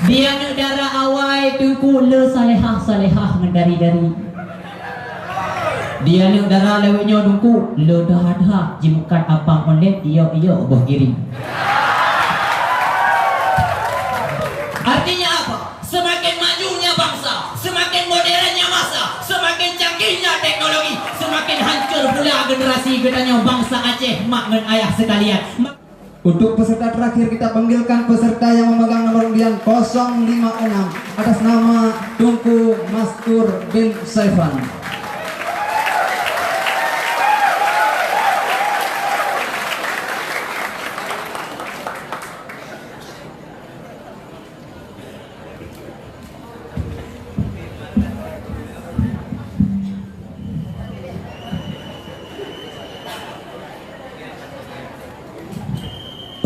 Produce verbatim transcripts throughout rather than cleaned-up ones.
Di aneuk dara awai Teungku le salehah-salehah ngon dari-dari. Di aneuk dara lawét nyoe Teungku le dara-dara jimeukat apang online, iyok-iyok boh giring. Artinya apa? Semakin majunya bangsa, semakin modernnya masa, semakin canggihnya teknologi, semakin hancur pula generasi geutanyoe bangsa Aceh mak ngon ayah sekalian. Untuk peserta terakhir, kita panggilkan peserta yang memegang nomor undian kosong lima enam atas nama Teungku Mastur bin Saifan.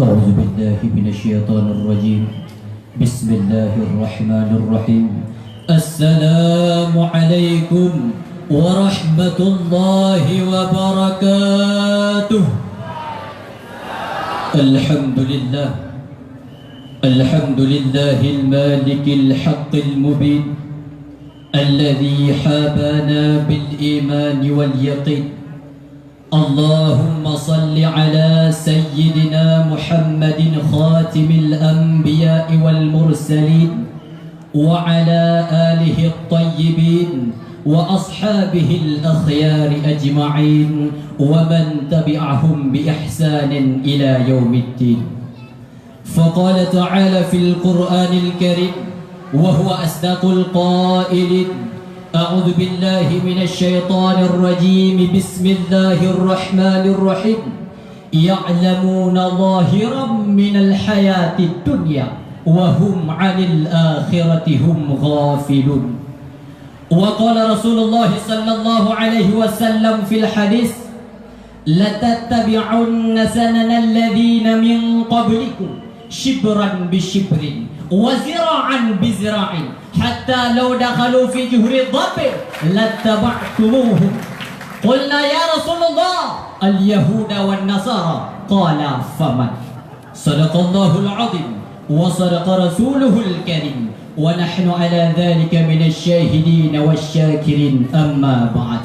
أعوذ بالله من الشيطان الرجيم. بسم الله الرحمن الرحيم. السلام عليكم ورحمة الله وبركاته. الحمد لله. الحمد لله المالك الحق المبين، الذي حابانا بالإيمان واليقين. اللهم صل على سيدنا محمد خاتم الأنبياء والمرسلين، وعلى آله الطيبين، وأصحابه الأخيار أجمعين، ومن تبعهم بإحسان إلى يوم الدين. فقال تعالى في القرآن الكريم وهو أصدق القائلين: أعوذ بالله من الشيطان الرجيم. بسم الله الرحمن الرحيم. يعلمون ظاهرا من الحياة الدنيا وهم عن الآخرة هم غافلون. وقال رسول الله صلى الله عليه وسلم في الحديث: لتتبعن سنن الذين من قبلكم شبرا بشبر وذراعا بذراع حتى لو دخلوا في جحر ضب لاتبعتموهم. قلنا: يا رسول الله، اليهود والنصارى؟ قال: فمن؟ صدق الله العظيم وصدق رسوله الكريم ونحن على ذلك من الشاهدين والشاكرين. أما بعد.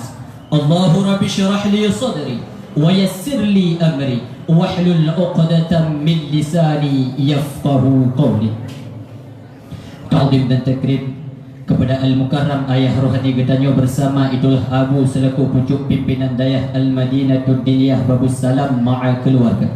اللهم رب اشرح لي صدري ويسر لي أمري واحلل عقدة من لساني يفقهوا قولي. Takdim dan takrim kepada Al-Mukarram Ayah Rohani geutanyoe bersama Idul Abu selaku pucuk pimpinan Dayah Al-Madinatud Diniyah Babussalam ma'a keluarga.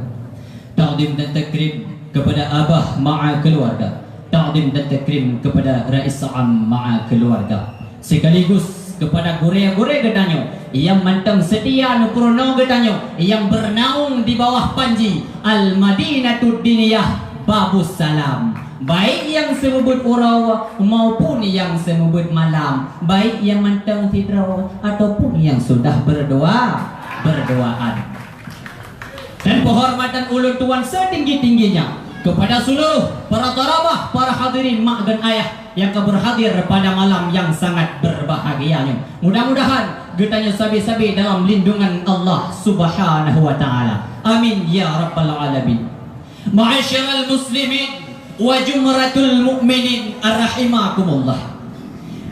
Takdim dan takrim kepada Abah ma'a keluarga. Takdim dan takrim kepada Rais Am ma'a keluarga. Sekaligus kepada gurée-gurée geutanyoe nyang mantong setia neupeurunoe geutanyoe nyang bernaung di bawah panji Al-Madinatud Diniyah Babussalam. Baik nyang seumeubeuet uroe maupun nyang seumeubeuet malam, baik nyang mantong sidroe ataupun nyang sudah berdua, berduaan. Dan penghormatan ulôn tuan setinggi-tingginya kepada seluruh para thalabah, para hadirin mak dan ayah yang ka berhadir pada malam yang sangat berbahagia nyoe. Mudah-mudahan geutanyoe sabe-sabe dalam lindungan Allah Subhanahu wa Ta'ala. Amin ya rabbal alamin. Ma'asyiral muslimin wa jumratul mu'minin rahimakumullah.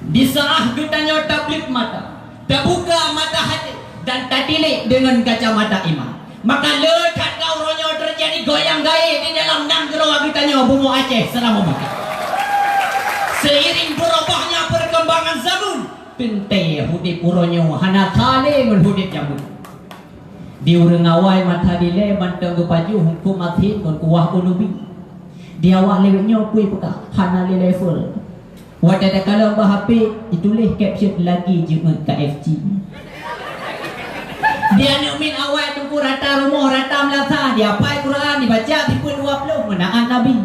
Di saat geutanyoe tablib mata, tabuka mata hati dan tatilik deungon kacamata iman, maka le that ka uroe nyoe teujadi goyang gaéb di dalam nanggroe geutanyoe bumoe Aceh seulama masa. Seiring beurubahnya peurkembangan zaman, teuntée udeb uroe nyoe hana sabe ngon udeb jameun. Di ureuëng awai masa dilée mantong geupajoh huköm asin ngon kuah ulubi. Di awak lewat nyoe pui peugah hana lé level. Watée takalon bak H P, jituléh caption lagi jeuet K F C. Di aneuëk miet awai teungku rata rumoh, rata meulasah, diapai Quran, dibaca sifeuet dua ploh, meunaát Nabi.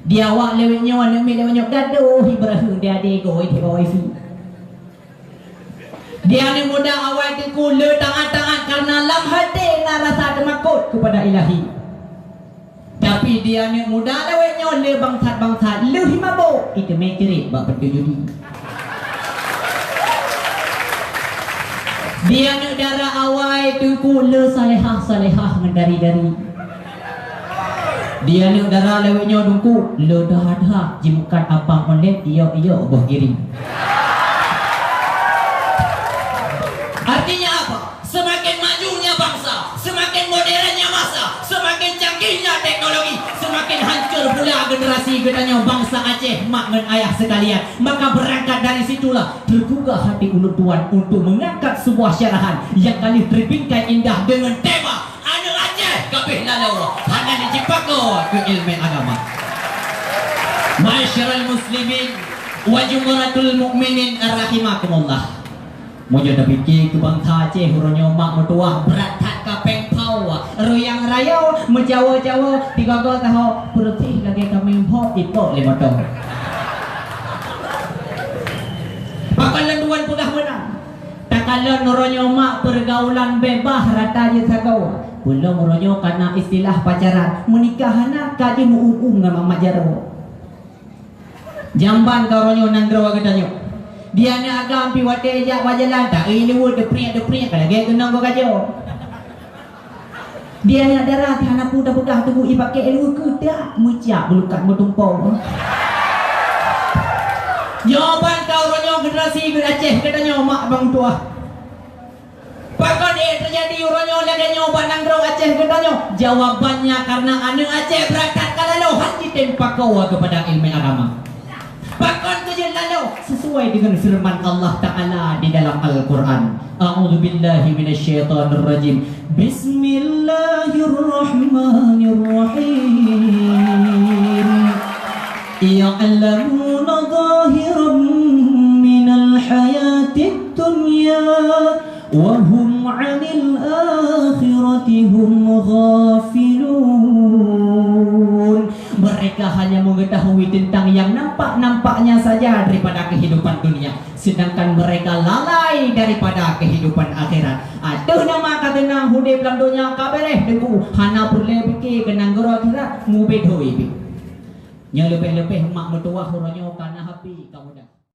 Di awak lewat nyoe, aneuëk miet lewat nyoe, gadoh Ibrahim di adé goe di bawah wifi. Di aneuëk muda awai teungku le taát-taát kareuna lam até na rasa teumakot keupada Ilahi. Tapi di aneuëk muda lawét nyoe le bangsat-bangsat lheueh mabök, iteumé ceurit bak pintoe judi. Di aneuëk dara awai teungku le salehah-salehah ngon dari-dari. Di aneuk dara lawét nyoe Teungku, le deuha-deuha jimeukat apam online, iyok-iyok boh giring. Artinya apa? Semakin majunya bangsa, semakin modernnya masa, semakin canggihnya teknologi, semakin hancur pula generasi geutanyoe bangsa Aceh, mak ngon ayah sekalian. Maka berangkat dari situlah tergugah hati ulôn tuan untuk mengangkat sebuah syarahan yang ka lheueh terbingkai indah dengan tema Aneuk Aceh kabeh laloe, hana jipakoe keu ileumèe agama. Ma'asyiral muslimin wa jumratul mukminin rahimakumullah. Meunyoe tapike keu bansa Aceh, uroe nyoe mak meutuwah brat that ka péng pau, ruyang rayeuk meucawo-cawo, tiga-tiga taho peureutih lagèe kaméng phok ipok lé moto. Pakon lôn tuan peugah meunan? Takalon uroe nyoe mak peurgaulan beubaih rata jeuet sagoe. Peulom uroe nyoe kana istilah pacaran, meunikah hana ka jeuet meu-um-um ngon mamat jaroe. Jamban ka uroe nyoe nanggroe geutanyoe. Di aneuk agam pih watèe jak bak jalan, ta-eu luweue deupriek-deupriek ka lagèe keunong gogajoe. Di aneuk dara pih hana peue tapeugah, tuboh ipakèk luweue keudak meucak beulukat meutumpông. Jawaban ka uroe nyoe generasi Aceh geutanyoe mak bang tuah. Pakon ék teujadi uroe nyoe lagèe nyoe bak nanggroe Aceh geutanyoe? Jawabannya karena aneuk Aceh brat that ka laloe, han jitem pakoe keupada ileumèe agama. Pakon keu jeuet laloe? Sesuai dengan firman Allah Ta'ala di dalam Al-Quran. A'udzubillahi minasyaitonirrajim. Bismillahirrahmanirrahim. Ya'lamuna zahiran minal hayatid dunya wa hum 'anil akhirati hum ghafilun. Mereka hanya mengetahui tentang yang nampak-nampaknya saja daripada kehidupan dunia, sedangkan mereka lalai daripada kehidupan akhirat. Ateueh nama ka teunang udép lam donya ka beureh Teungku, hana peureulèe pike keu nanggroe akhirat, mubit hôi pih. Nyoe leubeh-leubeh mak meutuwah uroe nyoe ka na HP ka mudah.